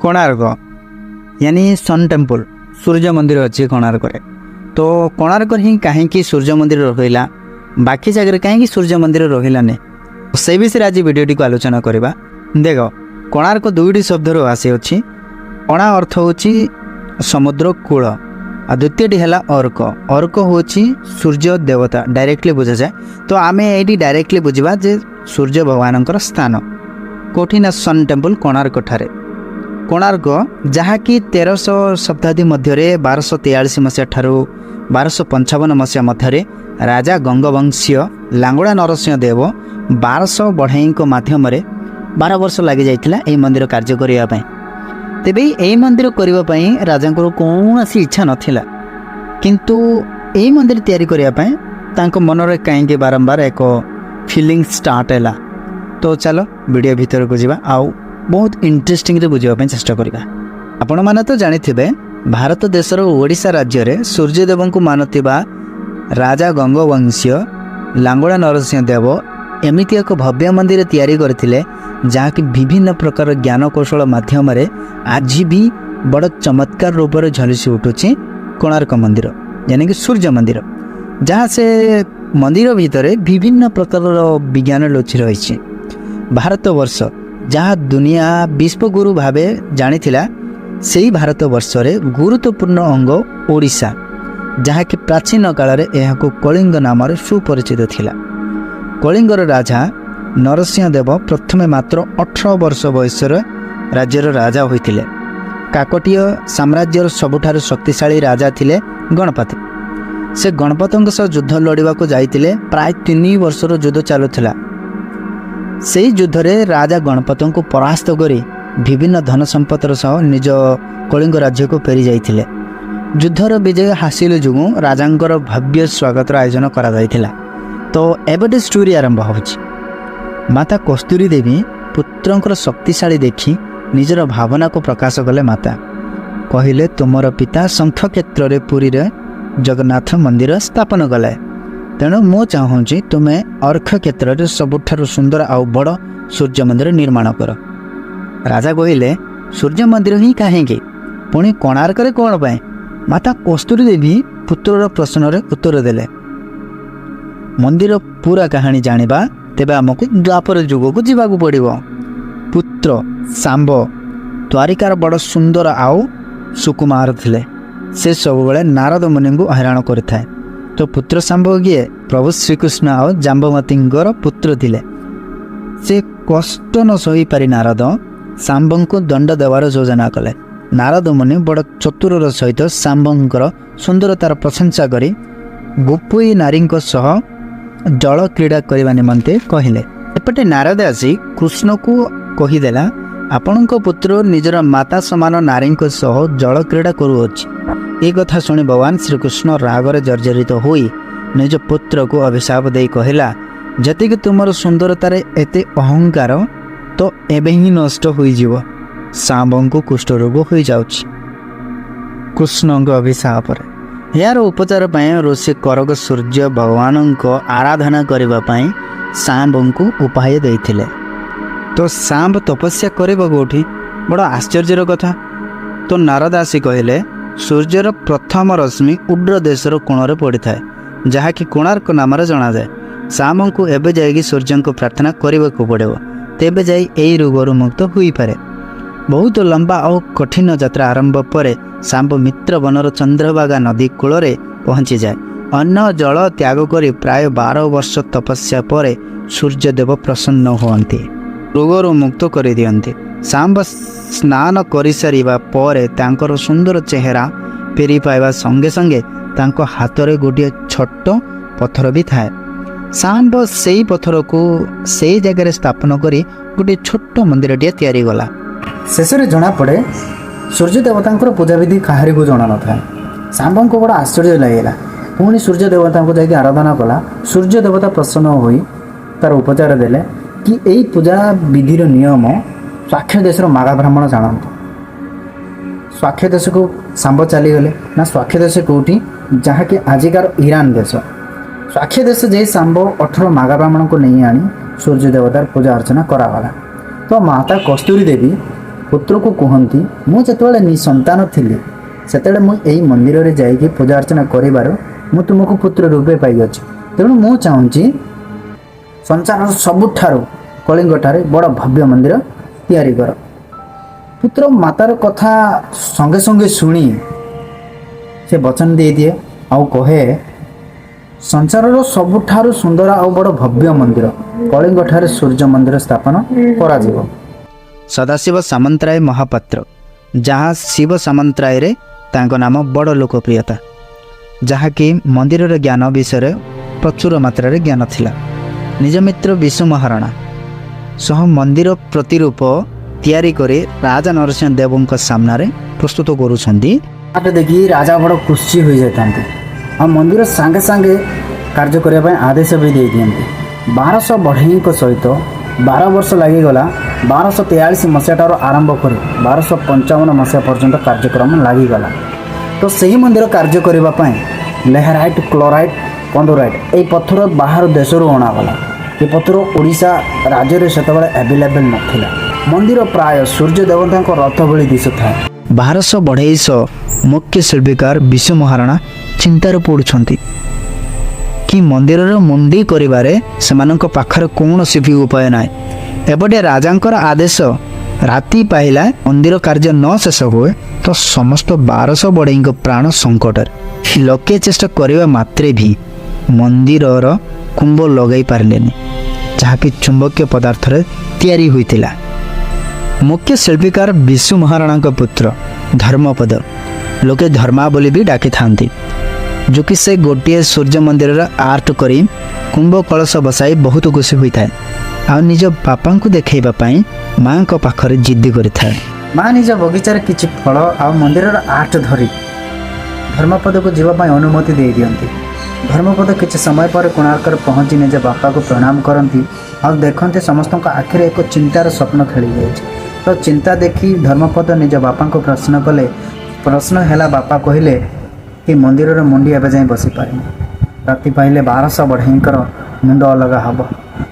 କୋଣାର୍କ ୟାନି ସନ୍ temple, ସୂର୍ଯ୍ୟ ମନ୍ଦିର ଅଛି କୋଣାର୍କରେ। ତ କୋଣାର୍କରେ ହିଁ କାହିଁକି ସୂର୍ଯ୍ୟ ମନ୍ଦିର ରହିଲା, ବାକି ଜାଗାରେ କାହିଁକି ସୂର୍ଯ୍ୟ ମନ୍ଦିର ରହିଲାନି, ସେଇ ବିଷୟରେ ଆଜି ଭିଡ଼ିଓଟିକୁ ଆଲୋଚନା କରିବା। ଦେଖ, କୋଣାର୍କ ଦୁଇଟି ଶବ୍ଦରୁ ଆସିଅଛି। କୋଣା ଅର୍ଥ ହେଉଛି ସମୁଦ୍ର କୂଳ ଆଉ ଦ୍ୱିତୀୟଟି ହେଲା ଅର୍କ। ଅର୍କ ହେଉଛି ସୂର୍ଯ୍ୟ ଦେବତା, ଡାଇରେକ୍ଟଲି ବୁଝାଯାଏ। ତ ଆମେ ଏଇଠି ଡାଇରେକ୍ଟଲି ବୁଝିବା ଯେ ସୂର୍ଯ୍ୟ ଭଗବାନଙ୍କର ସ୍ଥାନ କେଉଁଠି ନା ସନ୍ ଟେମ୍ପଲ୍ କୋଣାର୍କ ଠାରେ। କୋଣାର୍କ ଯାହାକି 1300 ଶତାବ୍ଦୀ ମଧ୍ୟରେ 1243 ମସିହା ଠାରୁ 1255 ମସିହା ମଧ୍ୟରେ ରାଜା ଗଙ୍ଗବଂଶୀୟ ଲାଙ୍ଗୁଳା ନରସିଂହ ଦେବ 1200 ବଢ଼େଇଙ୍କ ମାଧ୍ୟମରେ 12 ବର୍ଷ ଲାଗିଯାଇଥିଲା ଏହି ମନ୍ଦିର କାର୍ଯ୍ୟ କରିବା ପାଇଁ। ତେବେ ଏହି ମନ୍ଦିର କରିବା ପାଇଁ ରାଜାଙ୍କର କୌଣସି ଇଚ୍ଛା ନଥିଲା, କିନ୍ତୁ ଏହି ମନ୍ଦିର ତିଆରି କରିବା ପାଇଁ ତାଙ୍କ ମନରେ କାହିଁକି ବାରମ୍ବାର ଏକ ଫିଲିଂ ଷ୍ଟାର୍ଟ ହେଲା। ତ ଚାଲ ଭିଡ଼ିଓ ଭିତରକୁ ଯିବା ଆଉ ବହୁତ ଇଣ୍ଟରେଷ୍ଟିଂରେ ବୁଝିବା ପାଇଁ ଚେଷ୍ଟା କରିବା। ଆପଣମାନେ ତ ଜାଣିଥିବେ, ଭାରତ ଦେଶର ଓଡ଼ିଶା ରାଜ୍ୟରେ ସୂର୍ଯ୍ୟଦେବଙ୍କୁ ମାନୁଥିବା ରାଜା ଗଙ୍ଗବଂଶୀୟ ଲାଙ୍ଗୁଳା ନରସିଂହ ଦେବ ଏମିତି ଏକ ଭବ୍ୟ ମନ୍ଦିର ତିଆରି କରିଥିଲେ, ଯାହାକି ବିଭିନ୍ନ ପ୍ରକାର ଜ୍ଞାନକୌଶଳ ମାଧ୍ୟମରେ ଆଜି ବି ବଡ଼ ଚମତ୍କାର ରୂପରେ ଝଲସି ଉଠୁଛି। କୋଣାର୍କ ମନ୍ଦିର ଯାନିକି ସୂର୍ଯ୍ୟ ମନ୍ଦିର, ଯାହା ସେ ମନ୍ଦିର ଭିତରେ ବିଭିନ୍ନ ପ୍ରକାରର ବିଜ୍ଞାନ ଲୁଚି ରହିଛି। ଭାରତବର୍ଷ ଯାହା ଦୁନିଆ ବିଶ୍ୱଗୁରୁ ଭାବେ ଜାଣିଥିଲା, ସେଇ ଭାରତବର୍ଷରେ ଗୁରୁତ୍ୱପୂର୍ଣ୍ଣ ଅଙ୍ଗ ଓଡ଼ିଶା, ଯାହାକି ପ୍ରାଚୀନ କାଳରେ ଏହାକୁ କଳିଙ୍ଗ ନାମରେ ସୁପରିଚିତ ଥିଲା। କଳିଙ୍ଗର ରାଜା ନରସିଂହ ଦେବ ପ୍ରଥମେ ମାତ୍ର 18 ବର୍ଷ ବୟସରେ ରାଜ୍ୟର ରାଜା ହୋଇଥିଲେ। କାକଟୀୟ ସାମ୍ରାଜ୍ୟର ସବୁଠାରୁ ଶକ୍ତିଶାଳୀ ରାଜା ଥିଲେ ଗଣପତି। ସେ ଗଣପତିଙ୍କ ସହ ଯୁଦ୍ଧ ଲଢ଼ିବାକୁ ଯାଇଥିଲେ। ପ୍ରାୟ 3 ବର୍ଷର ଯୁଦ୍ଧ ଚାଲୁଥିଲା। ସେଇ ଯୁଦ୍ଧରେ ରାଜା ଗଣପତିଙ୍କୁ ପରାସ୍ତ କରି ବିଭିନ୍ନ ଧନ ସମ୍ପତ୍ତିର ସହ ନିଜ କଳିଙ୍ଗ ରାଜ୍ୟକୁ ଫେରି ଯାଇଥିଲେ। ଯୁଦ୍ଧର ବିଜୟ ହାସିଲ ଯୋଗୁଁ ରାଜାଙ୍କର ଭବ୍ୟ ସ୍ୱାଗତର ଆୟୋଜନ କରାଯାଇଥିଲା। ତ ଏବେଠୁ ଷ୍ଟୋରି ଆରମ୍ଭ ହେଉଛି। ମାତା କସ୍ତୁରୀ ଦେବୀ ପୁତ୍ରଙ୍କର ଶକ୍ତିଶାଳୀ ଦେଖି ନିଜର ଭାବନାକୁ ପ୍ରକାଶ କଲେ। ମାତା କହିଲେ, ତୁମର ପିତା ଶଙ୍ଖକ୍ଷେତ୍ରରେ ପୁରୀରେ ଜଗନ୍ନାଥ ମନ୍ଦିର ସ୍ଥାପନ କଲେ। ତେଣୁ ମୁଁ ଚାହୁଁଛି ତୁମେ ଅର୍କକ୍ଷେତ୍ରରେ ସବୁଠାରୁ ସୁନ୍ଦର ଆଉ ବଡ଼ ସୂର୍ଯ୍ୟ ମନ୍ଦିର ନିର୍ମାଣ କର। ରାଜା କହିଲେ, ସୂର୍ଯ୍ୟ ମନ୍ଦିର ହିଁ କାହିଁକି, ପୁଣି କୋଣାର୍କରେ କ'ଣ ପାଇଁ? ମାତା କସ୍ତୁରୀ ଦେବୀ ପୁତ୍ରର ପ୍ରଶ୍ନରେ ଉତ୍ତର ଦେଲେ, ମନ୍ଦିର ପୁରା କାହାଣୀ ଜାଣିବା ତେବେ ଆମକୁ ଦ୍ୱାପର ଯୁଗକୁ ଯିବାକୁ ପଡ଼ିବ। ପୁତ୍ର ଶାମ୍ବ ଦ୍ୱାରିକାର ବଡ଼ ସୁନ୍ଦର ଆଉ ସୁକୁମାର ଥିଲେ। ସେ ସବୁବେଳେ ନାରଦ ମୁନିଙ୍କୁ ହଇରାଣ କରିଥାଏ। ତ ପୁତ୍ର ଶାମ୍ବ କିଏ? ପ୍ରଭୁ ଶ୍ରୀକୃଷ୍ଣ ଆଉ ଜାମ୍ବମତୀଙ୍କର ପୁତ୍ର ଥିଲେ। ସେ କଷ୍ଟ ନ ସହିପାରି ନାରଦ ଶାମ୍ବଙ୍କୁ ଦଣ୍ଡ ଦେବାର ଯୋଜନା କଲେ। ନାରଦ ମୁନି ବଡ଼ ଚତୁରର ସହିତ ଶାମ୍ବଙ୍କର ସୁନ୍ଦରତାର ପ୍ରଶଂସା କରି ଗୋପୀ ନାରୀଙ୍କ ସହ ଜଳ କ୍ରୀଡ଼ା କରିବା ନିମନ୍ତେ କହିଲେ। ଏପଟେ ନାରଦ ଆସି କୃଷ୍ଣକୁ କହିଦେଲା, ଆପଣଙ୍କ ପୁତ୍ର ନିଜର ମାତା ସମାନ ନାରୀଙ୍କ ସହ ଜଳ କ୍ରୀଡ଼ା କରୁଅଛି। ଏ କଥା ଶୁଣି ଭଗବାନ ଶ୍ରୀକୃଷ୍ଣ ରାଗରେ ଜର୍ଜରିତ ହୋଇ ନିଜ ପୁତ୍ରକୁ ଅଭିଶାପ ଦେଇ କହିଲା, ଯେତିକି ତୁମର ସୁନ୍ଦରତାରେ ଏତେ ଅହଙ୍କାର, ତ ଏବେ ହିଁ ନଷ୍ଟ ହୋଇଯିବ। ଶାମ୍ବଙ୍କୁ କୁଷ୍ଠରୋଗ ହୋଇଯାଉଛି କୃଷ୍ଣଙ୍କ ଅଭିଶାପରେ। ଏହାର ଉପଚାର ପାଇଁ ଋଷି କରକ ସୂର୍ଯ୍ୟ ଭଗବାନଙ୍କ ଆରାଧନା କରିବା ପାଇଁ ଶାମ୍ବଙ୍କୁ ଉପାୟ ଦେଇଥିଲେ। ତ ଶାମ୍ବ ତପସ୍ୟା କରିବ କେଉଁଠି? ବଡ଼ ଆଶ୍ଚର୍ଯ୍ୟର କଥା। ତ ନାରଦ ଆସି କହିଲେ, ସୂର୍ଯ୍ୟର ପ୍ରଥମ ରଶ୍ମି ଉଡ୍ର ଦେଶର କୋଣରେ ପଡ଼ିଥାଏ, ଯାହାକି କୋଣାର୍କ ନାମରେ ଜଣାଯାଏ। ଶାମ୍ବଙ୍କୁ ଏବେ ଯାଇକି ସୂର୍ଯ୍ୟଙ୍କୁ ପ୍ରାର୍ଥନା କରିବାକୁ ପଡ଼ିବ, ତେବେ ଯାଇ ଏହି ରୋଗରୁ ମୁକ୍ତ ହୋଇପାରେ। ବହୁତ ଲମ୍ବା ଆଉ କଠିନ ଯାତ୍ରା ଆରମ୍ଭ ପରେ ଶାମ୍ବ ମିତ୍ରବନର ଚନ୍ଦ୍ରଭାଗା ନଦୀ କୂଳରେ ପହଞ୍ଚିଯାଏ। ଅନ୍ନ ଜଳ ତ୍ୟାଗ କରି ପ୍ରାୟ 12 ବର୍ଷ ତପସ୍ୟା ପରେ ସୂର୍ଯ୍ୟଦେବ ପ୍ରସନ୍ନ ହୁଅନ୍ତି, ରୋଗରୁ ମୁକ୍ତ କରିଦିଅନ୍ତି। ଶାମ୍ବ ସ୍ନାନ କରିସାରିବା ପରେ ତାଙ୍କର ସୁନ୍ଦର ଚେହେରା ଫେରି ପାଇବା ସଙ୍ଗେ ସଙ୍ଗେ ତାଙ୍କ ହାତରେ ଗୋଟିଏ ଛୋଟ ପଥର ବି ଥାଏ। ଶାମ୍ବ ସେଇ ପଥରକୁ ସେଇ ଜାଗାରେ ସ୍ଥାପନ କରି ଗୋଟିଏ ଛୋଟ ମନ୍ଦିରଟିଏ ତିଆରି କଲା। ଶେଷରେ ଜଣାପଡ଼େ, ସୂର୍ଯ୍ୟ ଦେବତାଙ୍କର ପୂଜାବିଧି କାହାରିକୁ ଜଣା ନଥାଏ। ଶାମ୍ବଙ୍କୁ ବଡ଼ ଆଶ୍ଚର୍ଯ୍ୟ ଲାଗିଲା। ପୁଣି ସୂର୍ଯ୍ୟ ଦେବତାଙ୍କୁ ଯାଇକି ଆରାଧନା କଲା। ସୂର୍ଯ୍ୟ ଦେବତା ପ୍ରସନ୍ନ ହୋଇ ତାର ଉପଚାର ଦେଲେ କି ଏଇ ପୂଜା ବିଧିର ନିୟମ ସ୍ୱାକ୍ଷ ଦେଶର ମାଘା ବ୍ରାହ୍ମଣ ଜାଣନ୍ତି। ସ୍ୱାକ୍ଷ ଦେଶକୁ ଶାମ୍ବ ଚାଲିଗଲେ। ନା, ସ୍ୱାକ୍ଷ ଦେଶ କେଉଁଠି? ଯାହାକି ଆଜିକାର ଇରାନ ଦେଶ। ସ୍ୱାକ୍ଷ ଦେଶ ଯାଇ ଶାମ୍ବ 18 ମାଘା ବ୍ରାହ୍ମଣଙ୍କୁ ନେଇ ଆଣି ସୂର୍ଯ୍ୟ ଦେବତାର ପୂଜା ଅର୍ଚ୍ଚନା କରାଗଲା। ତ ମାତା କସ୍ତୁରୀ ଦେବୀ ପୁତ୍ରକୁ କୁହନ୍ତି, ମୁଁ ଯେତେବେଳେ ନିସନ୍ତାନ ଥିଲି, ସେତେବେଳେ ମୁଁ ଏଇ ମନ୍ଦିରରେ ଯାଇକି ପୂଜା ଅର୍ଚ୍ଚନା କରିବାରୁ ମୁଁ ତୁମକୁ ପୁତ୍ର ରୂପେ ପାଇଅଛି। ତେଣୁ ମୁଁ ଚାହୁଁଛି ସଂସାରର ସବୁଠାରୁ କଳିଙ୍ଗଠାରେ ବଡ଼ ଭବ୍ୟ ମନ୍ଦିର ତିଆରି କର। ପୁତ୍ର ମାତାର କଥା ସଙ୍ଗେ ସଙ୍ଗେ ଶୁଣି ସେ ବଚନ ଦେଇଦିଏ ଆଉ କହେ, ସଂସାରର ସବୁଠାରୁ ସୁନ୍ଦର ଆଉ ବଡ଼ ଭବ୍ୟ ମନ୍ଦିର କଳିଙ୍ଗଠାରେ ସୂର୍ଯ୍ୟ ମନ୍ଦିର ସ୍ଥାପନ କରାଯିବ। ସଦାଶିବ ସାମନ୍ତରାୟ ମହାପାତ୍ର, ଯାହା ଶିବ ସାମନ୍ତରାୟରେ ତାଙ୍କ ନାମ ବଡ଼ ଲୋକପ୍ରିୟତା, ଯାହାକି ମନ୍ଦିରର ଜ୍ଞାନ ବିଷୟରେ ପ୍ରଚୁର ମାତ୍ରାରେ ଜ୍ଞାନ ଥିଲା। ନିଜ ମିତ୍ର ବିଶୁ ମହାରଣା ସହ ମନ୍ଦିର ପ୍ରତିରୂପ ତିଆରି କରି ରାଜା ନରସିଂହ ଦେବଙ୍କ ସାମ୍ନାରେ ପ୍ରସ୍ତୁତ କରୁଛନ୍ତି। ଆର୍ଟ ଦେଖି ରାଜା ବଡ଼ ଖୁସି ହୋଇଯାଇଥାନ୍ତି ଆଉ ମନ୍ଦିର ସାଙ୍ଗେ ସାଙ୍ଗେ କାର୍ଯ୍ୟ କରିବା ପାଇଁ ଆଦେଶ ବି ଦେଇଦିଅନ୍ତି। 1200 ବଢ଼େଇଙ୍କ ସହିତ 12 ବର୍ଷ ଲାଗିଗଲା। 1243 ମସିହାଠାରୁ ଆରମ୍ଭ କରି 1255 ମସିହା ପର୍ଯ୍ୟନ୍ତ କାର୍ଯ୍ୟକ୍ରମ ଲାଗିଗଲା। ତ ସେହି ମନ୍ଦିର କାର୍ଯ୍ୟ କରିବା ପାଇଁ ଲେହେରାଇଟ୍, କ୍ଲୋରାଇଟ୍, କଣ୍ଡୋରାଇଟ୍ ଏଇ ପଥର ବାହାର ଦେଶରୁ ଅଣାଗଲା। ଏ ପଥର ଓଡ଼ିଶା ରାଜ୍ୟରେ ସେତେବେଳେ ଆଭେଲେବଲ୍ ନଥିଲା। ମନ୍ଦିର ପ୍ରାୟ ସୂର୍ଯ୍ୟ ଦେବତାଙ୍କ ରଥ ଭଳି ଦିଶୁଥାଏ। 1200 ବଢ଼େଇଶ ମୁଖ୍ୟ ଶିଳ୍ପୀକାର ବିଶୁ ମହାରଣା ଚିନ୍ତାରେ ପଡ଼ୁଛନ୍ତି କି ମନ୍ଦିରର ମୁଣ୍ଡି କରିବାରେ ସେମାନଙ୍କ ପାଖରେ କୌଣସି ବି ଉପାୟ ନାହିଁ। ଏପଟେ ରାଜାଙ୍କର ଆଦେଶ, ରାତି ପାହିଲା ମନ୍ଦିର କାର୍ଯ୍ୟ ନ ଶେଷ ହୁଏ ତ ସମସ୍ତ 1200 ବଢ଼େଇଙ୍କ ପ୍ରାଣ ସଙ୍କଟରେ। ଲୋକେ ଚେଷ୍ଟା କରିବା ମାତ୍ରେ ବି ମନ୍ଦିରର କୁମ୍ଭ ଲଗାଇ ପାରିଲେନି, ଯାହାକି ଚୁମ୍ବକୀୟ ପଦାର୍ଥରେ ତିଆରି ହୋଇଥିଲା। ମୁଖ୍ୟ ଶିଳ୍ପୀକାର ବିଶୁ ମହାରଣାଙ୍କ ପୁତ୍ର ଧର୍ମପଦ, ଲୋକେ ଧର୍ମା ବୋଲି ବି ଡାକିଥାନ୍ତି, जो କି ସେ ଗୋଟିଏ ସୂର୍ଯ୍ୟ ମନ୍ଦିରର ଆର୍ଟ କରି କୁମ୍ଭ କଳସ ବସାଇ ବହୁତ ଖୁସି ହୋଇଥାଏ ଆଉ ନିଜ ବାପାଙ୍କୁ ଦେଖାଇବା ପାଇଁ ମାଙ୍କ ପାଖରେ ଜିଦ୍ଦି କରିଥାଏ। ମା ନିଜ ବଗିଚାରେ କିଛି ଫଳ ଆଉ ମନ୍ଦିରର ଆର୍ଟ ଧରି ଧର୍ମପଦକୁ ଯିବା ପାଇଁ ଅନୁମତି ଦେଇ ଦିଅନ୍ତି। ଧର୍ମପଦ କିଛି ସମୟ ପରେ କୋଣାର୍କରେ ପହଞ୍ଚି ନିଜ ବାପାକୁ ପ୍ରଣାମ କରନ୍ତି ଆଉ ଦେଖନ୍ତି ସମସ୍ତଙ୍କ ଆଖିରେ ଏକ ଚିନ୍ତାର ସ୍ୱପ୍ନ ଖେଳି ଯାଇଛି। ତ ଚିନ୍ତା ଦେଖି ଧର୍ମପଦ ନିଜ ବାପାଙ୍କୁ ପ୍ରଶ୍ନ କଲେ। ପ୍ରଶ୍ନ ହେଲା, ବାପା କହିଲେ କି ମନ୍ଦିରର ମୁଣ୍ଡି ଏବେ ଯାଏଁ ବସିପାରିନି, ରାତି ପାହିଲେ 1200 ବଢ଼େଇଙ୍କର ମୁଣ୍ଡ ଅଲଗା ହେବ।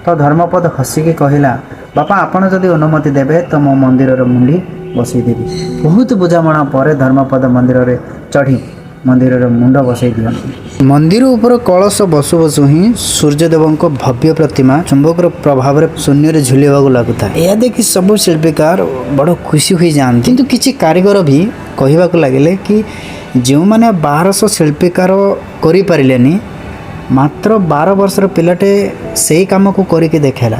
ତ ଧର୍ମପଦ ହସିକି କହିଲା, ବାପା, ଆପଣ ଯଦି ଅନୁମତି ଦେବେ ତ ମୋ ମନ୍ଦିରର ମୁଣ୍ଡି ବସେଇଦେବି। ବହୁତ ବୁଝାମଣା ପରେ ଧର୍ମପଦ ମନ୍ଦିରରେ ଚଢ଼ି ମନ୍ଦିରର ମୁଣ୍ଡ ବସେଇ ଦିଅନ୍ତି। ମନ୍ଦିର ଉପରେ କଳସ ବସୁ ବସୁ ହିଁ ସୂର୍ଯ୍ୟଦେବଙ୍କ ଭବ୍ୟ ପ୍ରତିମା ଚୁମ୍ବକର ପ୍ରଭାବରେ ଶୂନ୍ୟରେ ଝୁଲିବାକୁ ଲାଗୁଥାଏ। ଏହା ଦେଖି ସବୁ ଶିଳ୍ପୀକାର ବଡ଼ ଖୁସି ହୋଇଯାଆନ୍ତି। କିନ୍ତୁ କିଛି କାରିଗର ବି କହିବାକୁ ଲାଗିଲେ କି ଯେଉଁମାନେ 1200 ଶିଳ୍ପୀକାର କରିପାରିଲେନି, ମାତ୍ର 12 ବର୍ଷର ପିଲାଟେ ସେଇ କାମକୁ କରିକି ଦେଖେଇଲା,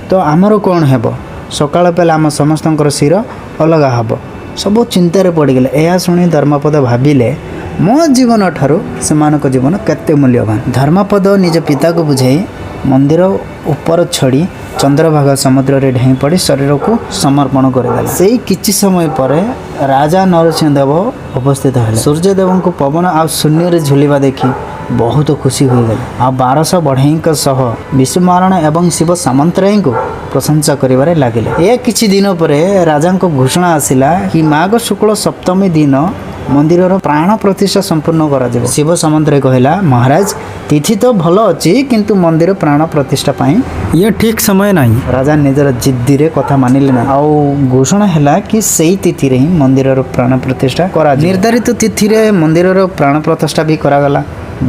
ତ ଆମର କ'ଣ ହେବ? ସକାଳ ପାଇଲେ ଆମ ସମସ୍ତଙ୍କର ଶିର ଅଲଗା ହେବ। ସବୁ ଚିନ୍ତାରେ ପଡ଼ିଗଲେ। ଏହା ଶୁଣି ଧର୍ମପଦ ଭାବିଲେ, ମୋ ଜୀବନ ଠାରୁ ସେମାନଙ୍କ ଜୀବନ କେତେ ମୂଲ୍ୟବାନ। ଧର୍ମପଦ ନିଜ ପିତାକୁ ବୁଝାଇ ମନ୍ଦିର ଉପର ଛଡ଼ି ଚନ୍ଦ୍ରଭାଗା ସମୁଦ୍ରରେ ଡେଇଁ ପଡ଼ି ଶରୀରକୁ ସମର୍ପଣ କରିଦେଲା। ସେଇ କିଛି ସମୟ ପରେ ରାଜା ନରସିଂହ ଦେବ ଉପସ୍ଥିତ ହେଲେ। ସୂର୍ଯ୍ୟଦେବଙ୍କୁ ପବନ ଆଉ ଶୂନ୍ୟରେ ଝୁଲିବା ଦେଖି ବହୁତ ଖୁସି ହୋଇଗଲେ ଆଉ 1200 ବଢ଼େଇଙ୍କ ସହ ବିଶୁ ମହାରଣା ଏବଂ ଶିବ ସାମନ୍ତରାୟଙ୍କୁ ପ୍ରଶଂସା କରିବାରେ ଲାଗିଲେ। ଏହା କିଛି ଦିନ ପରେ ରାଜାଙ୍କ ଘୋଷଣା ଆସିଲା କି ମାଘ ଶୁକ୍ଳ ସପ୍ତମୀ ଦିନ ମନ୍ଦିରର ପ୍ରାଣ ପ୍ରତିଷ୍ଠା ସମ୍ପୂର୍ଣ୍ଣ କରାଯିବ। ଶିବ ସାମନ୍ତରାୟ କହିଲା, ମହାରାଜ, ତିଥି ତ ଭଲ ଅଛି, କିନ୍ତୁ ମନ୍ଦିର ପ୍ରାଣ ପ୍ରତିଷ୍ଠା ପାଇଁ ଇଏ ଠିକ୍ ସମୟ ନାହିଁ। ରାଜା ନିଜର ଜିଦ୍ଦିରେ କଥା ମାନିଲେ ନାହିଁ ଆଉ ଘୋଷଣା ହେଲା କି ସେଇ ତିଥିରେ ହିଁ ମନ୍ଦିରର ପ୍ରାଣ ପ୍ରତିଷ୍ଠା କରାଯିବ। ନିର୍ଦ୍ଧାରିତ ତିଥିରେ ମନ୍ଦିରର ପ୍ରାଣ ପ୍ରତିଷ୍ଠା ବି କରାଗଲା।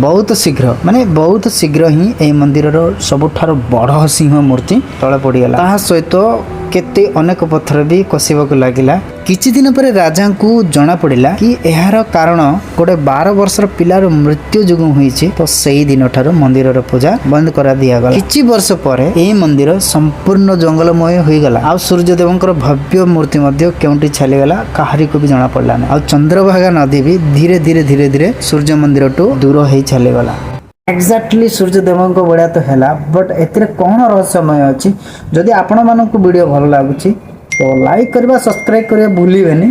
ବହୁତ ଶୀଘ୍ର, ମାନେ ବହୁତ ଶୀଘ୍ର ହିଁ ଏହି ମନ୍ଦିରର ସବୁଠାରୁ ବଡ଼ ସିଂହ ମୂର୍ତ୍ତି ତଳେ ପଡ଼ିଗଲା। ତାହା ସହିତ କେତେ ଅନେକ ପଥର ବି ଖସିବାକୁ ଲାଗିଲା। କିଛି ଦିନ ପରେ ରାଜାଙ୍କୁ ଜଣା ପଡ଼ିଲା କି ଏହାର କାରଣ ଗୋଟେ 12 ବର୍ଷର ପିଲାର ମୃତ୍ୟୁ ଯୋଗୁଁ ହୋଇଛି। ତ ସେଇ ଦିନଠାରୁ ମନ୍ଦିରର ପୂଜା ବନ୍ଦ କରା ଦିଆଗଲା। କିଛି ବର୍ଷ ପରେ ଏହି ମନ୍ଦିର ସମ୍ପୂର୍ଣ୍ଣ ଜଙ୍ଗଲମୟ ହୋଇଗଲା ଆଉ ସୂର୍ଯ୍ୟଦେବଙ୍କର ଭବ୍ୟ ମୂର୍ତ୍ତି ମଧ୍ୟ କେଉଁଠି ଚାଲିଗଲା, କାହାରିକୁ ବି ଜଣା ପଡ଼ିଲା ନାହିଁ। ଆଉ ଚନ୍ଦ୍ରଭାଗା ନଦୀ ବି ଧୀରେ ଧୀରେ ଧୀରେ ଧୀରେ ସୂର୍ଯ୍ୟ ମନ୍ଦିରଠୁ ଦୂର ହେଇ ଚାଲିଗଲା। ଏକ୍ଜାକ୍ଟଲି ସୂର୍ଯ୍ୟଦେବଙ୍କ ଭଳିଆ ତ ହେଲା, ବଟ୍ ଏଥିରେ କ'ଣ ରହସ୍ୟମୟ ଅଛି? ଯଦି ଆପଣମାନଙ୍କୁ ଭିଡ଼ିଓ ଭଲ ଲାଗୁଛି ତ ଲାଇକ୍ କରିବା, ସବସ୍କ୍ରାଇବ୍ କରିବା ଭୁଲିବେନି।